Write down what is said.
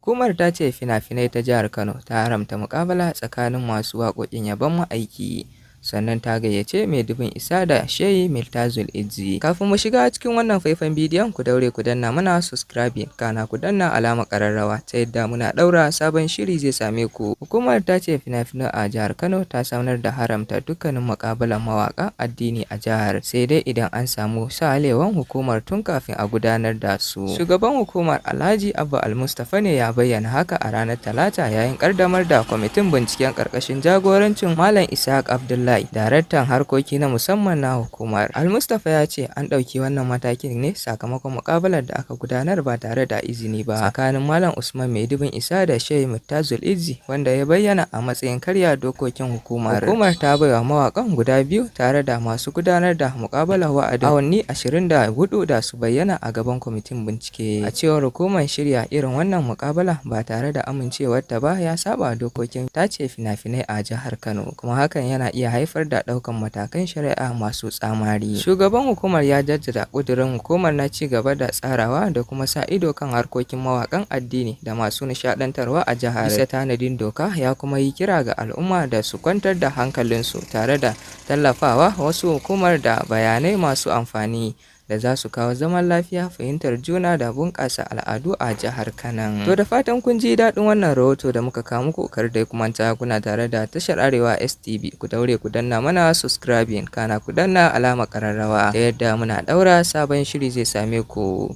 Hukumar tace fina-finai ta jihar Kano ta haramta muƙabala tsakanin masu waƙoƙin yabon ma'aiki, sannan ta gayyaci Mai Dubun Isa da Shehi Miltazul Izzi. Kafin mu shiga cikin wannan faifan bidiyon, ku daure ku danna mana subscribing, kana ku danna alamar ƙararrawa ta yadda muna ɗaura sabon shiri zai same ku. Hukumar tace fina-finai a jihar Kano ta sanar da haramta dukkanin muƙabalar mawaƙan addini a jihar, sai dai idan an samu sahalewan hukumar tun kafin a gudanar da su. Shugaban hukumar, Alhaji Abba Almustapha, ne ya bayyana haka a ranar Talata yayin ƙaddamar da kwamitin binciken ƙarƙashin jagorancin Malam Ishaq Abdullahi, daraktan harkoki na musamman na hukumar. Almustapha ya ce an ɗauki wannan matakin ne sakamakon muƙabalar da aka gudanar ba tare da izini ba tsakanin Malam Usman Maidubin Isa da Shehi Murtazul Izzi, wanda ya bayyana a matsayin karya dokokin hukumar. Hukumar ta baiwa mawaƙan guda biyu tare da masu gudanar da muƙabalar wa'adin awanni 24 da su bayyana a gaban kwamitin bincike. A cewar hukumar, shirya irin wannan muƙabala ba tare da amincewarta ba ya saɓa dokokin tace fina-finai a jihar Kano, kuma hakan yana iya haifar da ɗaukan matakan shari'a masu tsamari. Shugaban hukumar ya jaddada ƙudurin hukumar na ci gaba da tsarawa da kuma sa ido kan harkokin mawaƙan addini da masu nishaɗantarwa a jihar bisa tanadin doka, ya kuma yi kira ga al'umma da su kwantar da hankalinsu tare da tallafawa wasu hukumar da bayanai masu amfani da za su kawo zaman lafiya, fahimtar juna da bunƙasa al'adu a jihar Kano. To, da fatan kun ji daɗin wannan rahoto da muka kawo muku. Kar dai ku manta, kuna tare da tashar Arewa STV. Ku daure ku danna mana subscribing, kana ku danna alamar ƙararrawa ta yadda muna ɗaura sabon shiri zai same ku.